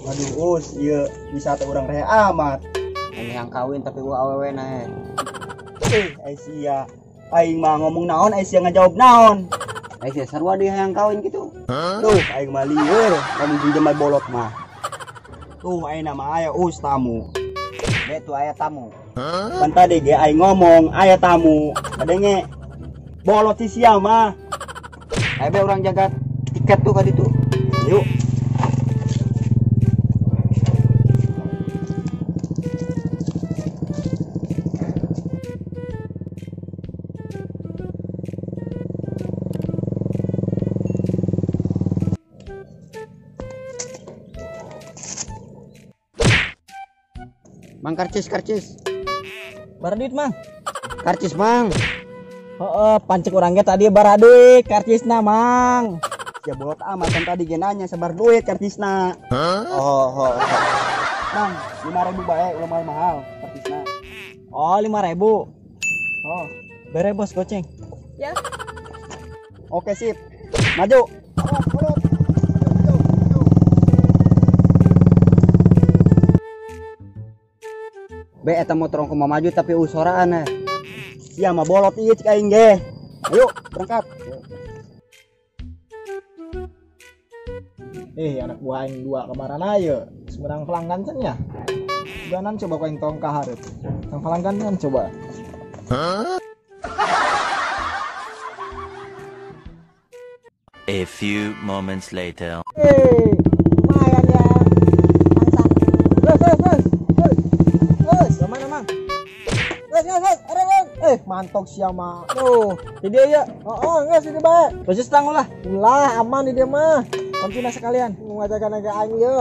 Aduh, us, ieu wisata urang reh amat. Yang kawin tapi gua awewe na. Sia. Aing mah ngomong naon, ai sia ngajawab naon. Ai sia sarua dia yang kawin gitu. Tuh, aing mah lieur, lamun jeung jelema bolot mah. Tuh, aing mah aya us tamu. Be tuh aya tamu. Pan tadi ge aing ngomong aya tamu. Kadenge bolot si sia mah. Ayo be urang jaga tiket tuh ka ditu. Yuk. Mang karcis karcis. Bara duit mang. Karcis mang. Heeh, pancek urang ge tadi bara duit karcisna mang. Ya bolot amat kan tadi ge nanya sabar duit karcisna. Oh, oh. Mang, 5.000 bae ulah mahal-mahal karcisna. Oh, 5.000. Oh, bere bos goceng. Ya. Oke, sip. Maju. Be eta motor kumaha maju tapi usoraan eh. Sia mah bolot ieu cik aing ge. Ayo berangkat. Anak buah aing dua kemarin ayo. Semenang pelanggan can ya. Ganan coba ku aing tong ka hareup. Tong pelanggan kan coba. A few moments later. Lumayan ya. Mantap. Terus terus terus. Terus, mana mang? Terus terus, ada mantok siapa? Tuh, di dia ya. Oh, enggak sini bae. Posisi tangguh lah. Ulah, aman di dia mah. Kuncina sekalian. Ngajakan agak aing ye.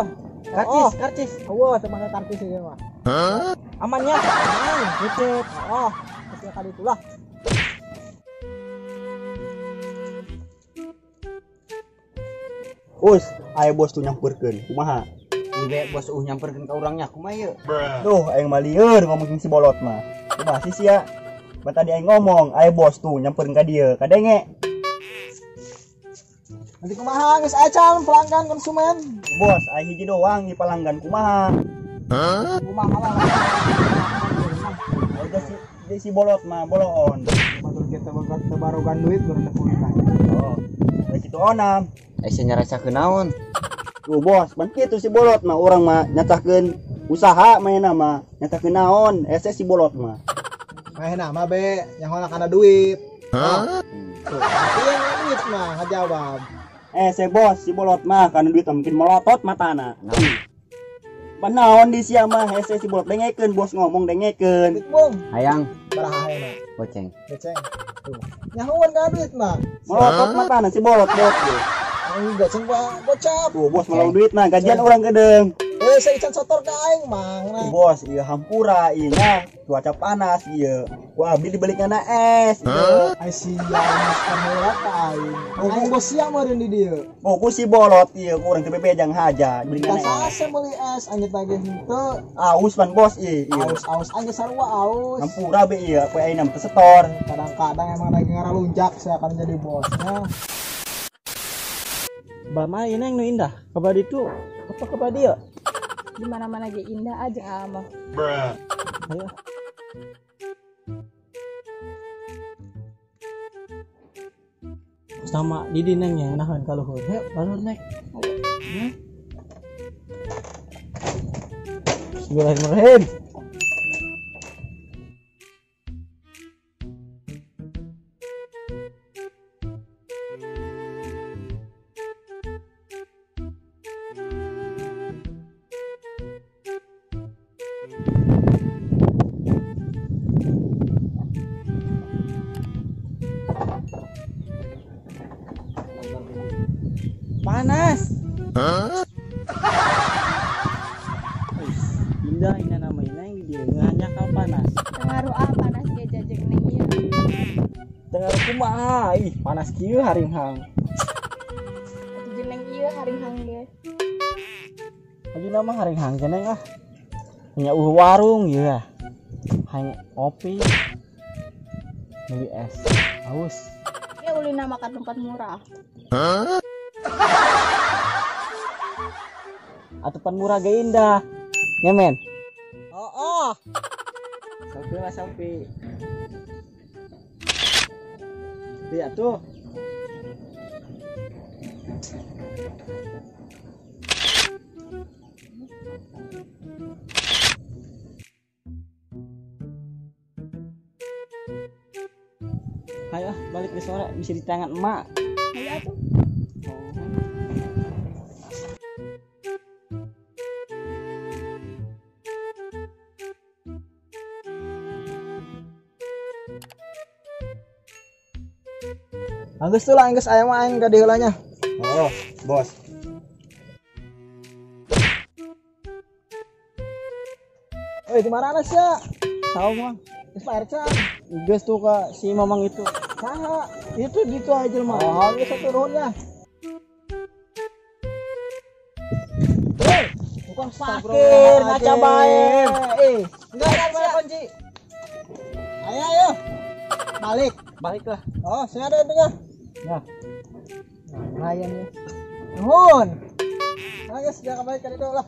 Karcis, karcis. Wah, temannya karcis ieu mah. Amannya? Aman. Nitip. Oh, kecil kali itulah. Us, ayo bos tuh nyamperkeun. Kumaha? Ibe bos nyamperkeun ka urangnya kumaha ieu? Tuh, aing mah lieur ngomong si bolot mah. Kumaha sih sia? Ban tadi aing ngomong, ayo bos tuh nyamperin ka dieu, kadenge. Nanti kumaha geus acan pelanggan konsumen. Bos, aing hiji doang di pelanggan kumaha. Kumaha lah. Ayo si bolot mah boloon. Batur kita barogan duit baru tepungkan. Oh, bae kitu onam. Aya nyarasakeun naon? Tuh bos, ban kitu si bolot mah urang mah nyatakeun usaha manehna mah, nyatakeun naon, ese si bolot mah. Manehna mah be nyahola kana duit. Tuh, ieu duit mah ngajawab. Se bos, si bolot mah kana duit mungkin melotot matana. Ban naon di sia mah hese si bolot dengekeun bos ngomong dengekeun. Duit bung. Hayang. Baraha hayang. Goceng. Goceng. Tuh. Nyahoan kana duit mah. Melotot matana si bolot bos. Goceng gocap. Tuh bos malau duit mah gajian orang gedeng. Saya ican sotor ka aing mang. Bos, ieu hampura ieu nya cuaca panas ieu. Wah, beli dibelikan es. Ai sia mas kamera ka aing. Aing bos sia meureun di dieu. Oh, ku si bolot ieu ku urang teu bebejang haja dibelikan es. Sasa meuli es anjir tagih henteu. Aus pan bos ieu. Aus-aus anjir sarua aus. Hampura be ieu poe aing teu setor. Kadang-kadang emang lagi ngaralunjak saya akan jadi bosnya. Bama ini yang nu indah. Kabar itu apa kabar dia? Di mana-mana ge indah aja mah. Ayo. Sama di dineng yang nahan kaluhur. Ayo, kaluhur naik. Ayo. Bismillahirrahmanirrahim. Panas. Huh? Indah indah nama neng dia nganyakal panas. Pengaruh ah panas ge jajeng neng ieu. Tengaruh kumaha? Ih, panas kieu haringhang. Atuh jeung neng ieu haringhang ge. Aju nama haringhang ge neng ah. Nya warung ieu ah. Hayang ngopi. Beli es. Haus. Ya ulina makan tempat murah. Huh? Atupan murah ge indah. Nyemen. Oh, oh. Selfie lah selfie. Lihat tuh. Ayo balik ke sore bisa di tangan emak. Ayo tuh. Anggus tuh lah, anggus ayam aing gak diheulanya. Oh, bos. Oi, di mana sih? Tahu, Mang. Geus Pak RC. Geus tuh ke si Mamang itu. Saha? Itu gitu aja mah. Oh, geus satu nuhun ya. Hei, tukang parkir ngaca bae. Eh, enggak ada kunci. Ayo, ayo. Balik, balik lah. Oh, sini ada intinya. Ya. Nah, lumayan ya. Nuhun. Nah, guys, jangan balik ke itu lah.